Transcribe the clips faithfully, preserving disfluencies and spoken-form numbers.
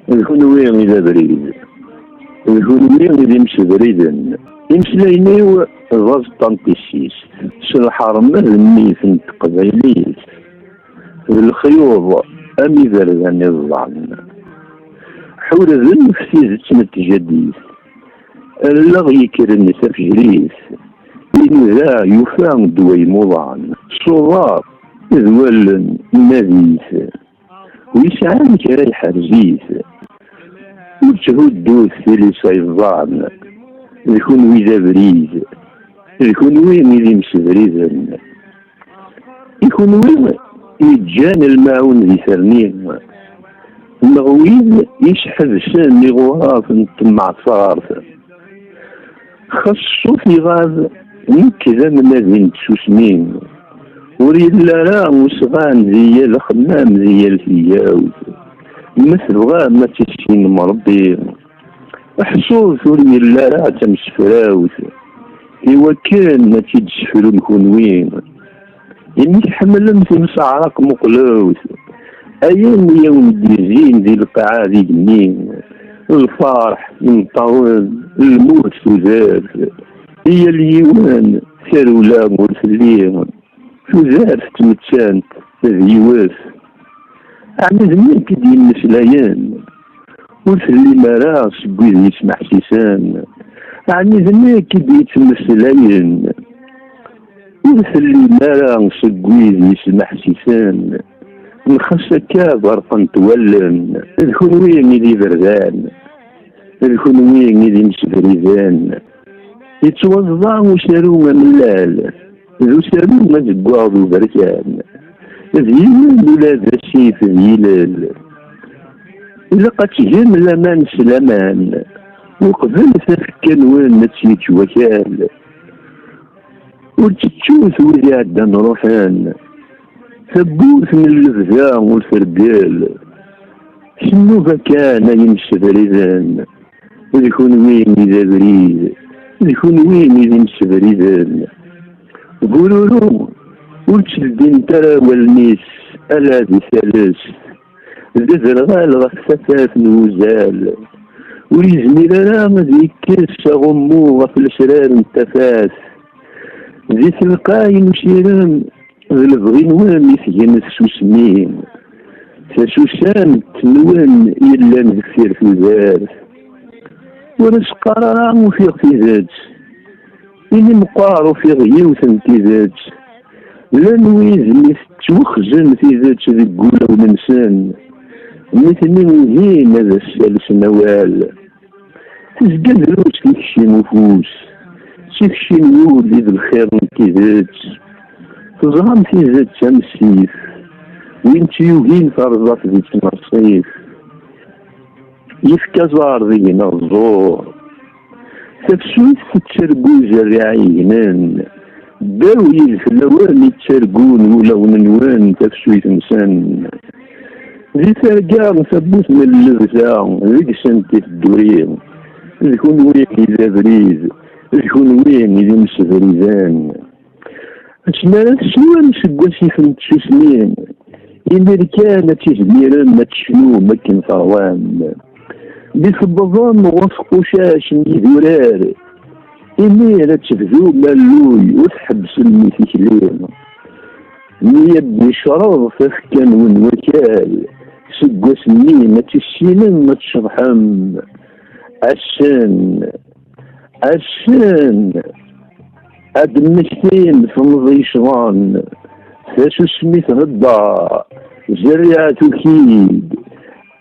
D kunwi i d abrid, d kunwi i d imsebriden. Imeslayen-iw d aẓeṭṭa n tissist, s lḥerma d nnif n teqbaylit, d lexyuḍ am iberdan iẓẓan. Ḥurden f tidet n tjaddit, allaɣ yekkren tafejrit, inuda yufa ddwa imuḍan, s uḍar d wallen nnadit. Wi sɛan kra iḥrez-it, ur tthuddut tilisa yeẓẓan. D kunwi d abrid, d kunwi i d imsebriden. I kunwi yeǧǧan lmaɛun di terni, neɣ wid yesḥebsen iɣuraf n temɛeṣṣart. Xas ṣṣut iɣab, nekk d amnadi n tsusmi. Ur yelli ara usɣan di yal axemmam, di yal tigawt. Ma tebɣam ad tissinem Ṛebbi, ḥṣut ur yelli ara d tamsefrawt, iwakken ad tt-id-tessefrum kunwi. Imi tḥemmlem timseɛraq muqlewt, ayen i awen-d-izzin di lqaɛa d igenni, lferḥ, imeṭṭawen, lmut, tudert, i yal yiwen tarewla ur telli, tudert d tmettant d yiwet. Ɛni d nekk i d-yemmeslayen? Ur tellim ara seg wid yesmeḥsisen. Ɛni d nekk i d-yettmeslayen? Ur tellim ara seg wid yesmeḥsisen. Nxas akka berqent wallen. D kunwi i d iberdan, d kunwi i d imsebriden. Yettwaẓẓa usaru amellal d usaru azeggaɣ d uberkan, d yilel ula d asif d yilel. Ilaq ad tgem laman s laman, uqbel tafekka-nwen ad tt-yeǧǧ wakal. Ur ttettut wid iɛeddan ruḥen, tawwurt n lebda ur treggel. S nnuba kan ay imsebriden, d kunwi i d abrid, d kunwi i d imsebriden. Bururu ur ttleddint ara wallen-is ala di talest, d aderɣal ɣef tafat n wuzal. Ur yezmir ara ad yekkes aɣummu ɣef lesrar n tafat. Di telqay n usirem d lebɣi-nwen i tgen tsusmi. Tasusamt-nwen yellan deffir tudert. Ur as-qqar ara ufiɣ tidet. Ini meqqar ufiɣ yiwet n tidet. Llan wid mi tettwaxzen tidet deg wulawen-nsen, nitni ugin ad as-alsen awal. Tezga drus tikci n ufus, tikci n wul i d lxir n tidet. Teẓram tidet am ssif, win tt-yugin terẓa-t di tneṣṣif. Yefka aẓar deg-neɣ ẓẓur. Tafsut tettargu zerriɛa yegnen. Ddaw yideflawen i ttargun wulawen-nwen tafsut-nsen. Di targa tawwurt n llebda deg-sent i tedduri. D kunwi i d abrid, d kunwi i d imsebriden. Asmi ara teswem seg wasif n tsusmi, imir kan ad tizmirem ad tecnum akken teṛwam. Mi tewwḍem ɣef tqucac n yidurar, imir ad tebdum alluy ur tḥebbsem i tikli. Mi ad d-yecreḍ tafekka-nwen wakal, seg wass-nni ad tissinem ad tceḍḥem. Assen, assen, ad d-mmektin temẓi yecḍan, tasusmi thedder, zerriɛa tuki-d,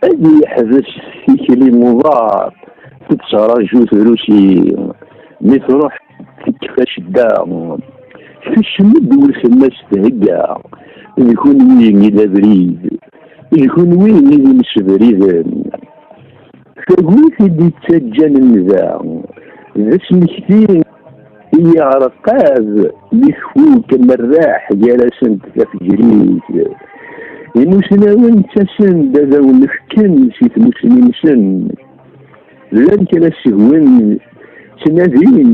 ad yeḥbes tikli n uḍar, tettraǧu trusi, mi truḥ tekkfa cedda, tekcem-d weltma-s thegga, d kunwi i d abrid, d kunwi i d imsebriden. Tagut i d-ittaǧǧan nnda, d asmekti i yiɛreqqab mi tfuk amerraḥ gar-asent tafejrit. Imusnawen ttasen-d ad awen-fken si tmussni-nsen. Llan kra seg-wen ttnadin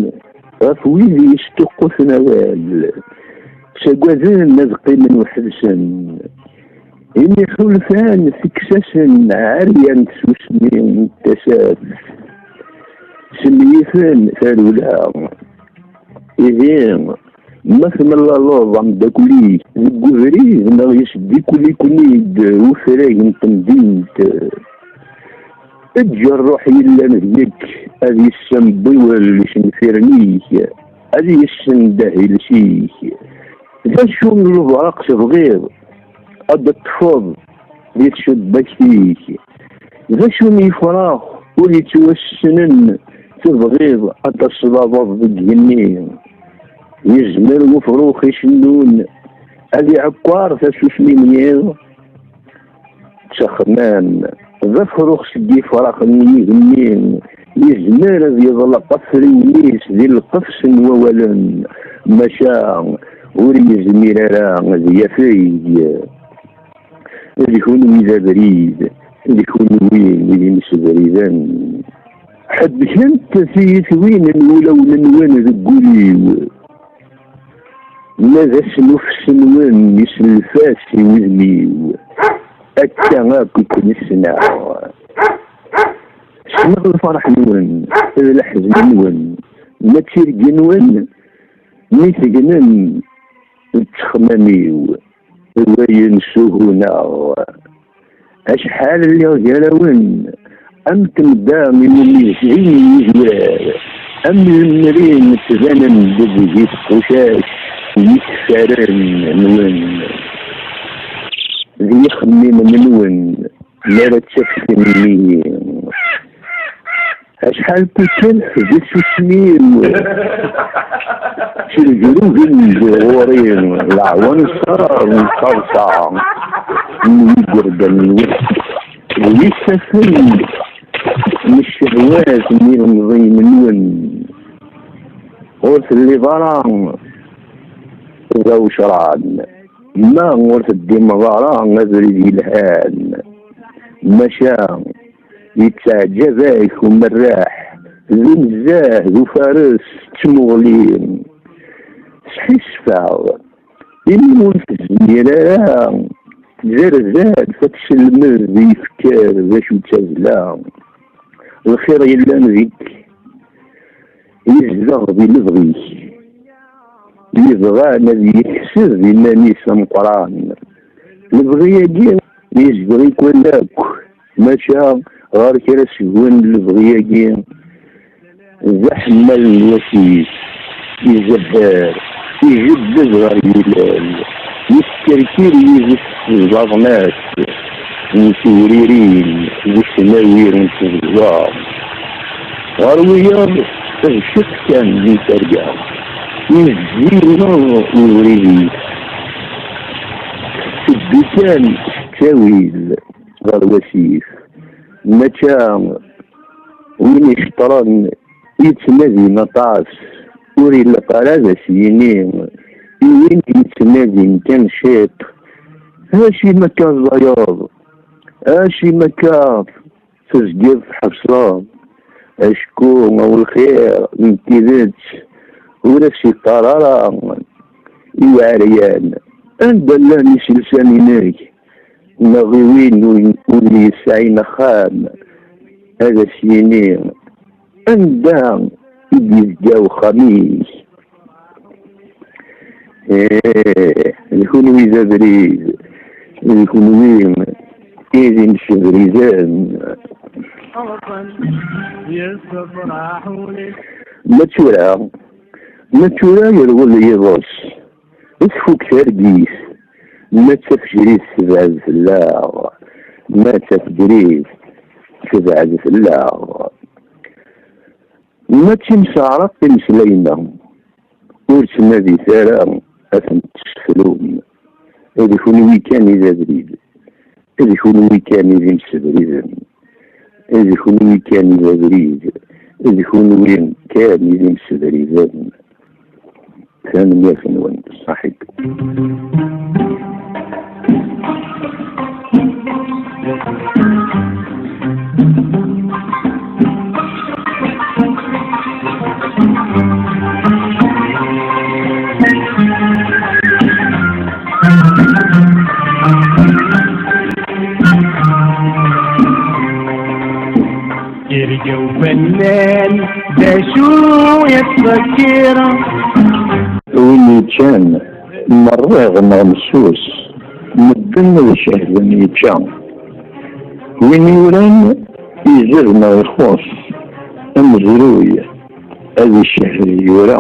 ɣef wid yesṭuqquten awal, ttagaden ad qqimen weḥd-sen. Imi ḥulfan tekkes-asen ɛeryan tsusmi n tasaft, smeyifen tarewla. Ihi, ma temlaleḍ ameddakel-ik deg ubrid neɣ yesdikul-iken-id ufrag n temdint, eǧǧ ṛṛuḥ yellan deg-k ad yessembiwel icenfiren-ik, ad yessendeh iles-ik. D acu n lebraq tebɣiḍ ad d-teṭṭfeḍ di tcebbakt-ik? D acu n yefrax ur yettwassnen tebɣiḍ ad d-teslaḍeḍ deg igenni? Yezmer wefrux icennun ad iɛekkeṛ tasusmi n yiḍ? Ttexmam, d afrux seg yifrax n yigenni, yezmer ad yeḍleq afriwen-is di lqefs n wawalen, maca ur yezmir ara ad yafeg. D kunwi d abrid, d kunwi i d imsebriden. Ḥebbkent tiyitwin n wulawen-nwen deg wul-iw. Ma d asnufes-nwen iself-as i wudem-iw, akka akk i ken-ssneɣ. Ssneɣ lferḥ-nwen d leḥzen-nwen, ma d tirgin-nwen mi tegnem d ttexmam-iw, d wayen suhuneɣ. Acḥal lliɣ gar-awen, am temda iwumi zhin yidurar, am lemri ttbanen-d deg-i tqucac n yisfaren-nwen, d yixemmimen-nwen mi ara ttafgen ihi. Acḥal tikkelt d tsusmi-w, ttelgrugen-d ɣur-i leɛwanṣer n taḍsa n yigerdan-nwen, d yisaffen n ccehwat n yilemẓiyen-nwen. Ur telliḍ ara d awecran, ma ur teddimeḍ ara abrid yelhan. Maca yettɛeǧǧab-ak umerreḥ, d unezzah, d ufares, d tmuɣli. Sḥissfeɣ imi ur tezmir ara tzerdat ad tselmed i yifker d acu d tazla. Lxir yellan deg-k yezdeɣ di lebɣi-k, yebɣan ad yekseb iman-is ameqqran. Lebɣi-agi yezdeɣ-iken akk, maca ɣer kra seg-wen lebɣi-agi d aḥemmal n wasif, izabber, ijebbed ɣer yilel, yeskerkir yid-s s tezbaḍnat n tewririn di ttnawir n tẓegwa. Ɣer wiyaḍ d ciṭ kan n targa, yezzi ineḍ ubrid-is, teddu kan s ttawil ɣer wasif, maca win iceṭṭren yettnadin aṭas, ur ilaq ara ad as-yini i win yettnadin kan ciṭ: "Acimi akka ẓẓayeḍ? Acimi akka tezgiḍ tḥebseḍ?" Acku lxir n tidet ur as-yeqqar ara i uɛeryan: "Anda llan iselsan-inek?" Neɣ i win ur, ur yesɛin axxam, ad as-yini: "Anda i d-yezga uxxam-ik?" Ih, d kunwi d abrid, d kunwi i d imsebriden. Ma d tura, ma d tura yerwel yiḍes, tfuk targit, ma d tafejrit tebɛed fell-aɣ, ma d tafejrit tebɛed fell-aɣ. Ma d timseɛreqt imeslayen-a, ur ttnadit ara ad tent-tessefrum. D kunwi kan i d abrid, d kunwi kan i d imsebriden, d kunwi kan i d abrid, d kunwi kan i d imsebriden. Tanemmirt-nwen, ṣaḥit. Deg awfan llan d acu i ttfakkireɣ. Win yeččan, merriɣ neɣ messus, medden ad cehden yečča. Win yuran, izad neɣ ixuṣ, amezruy, ad icehhed yura.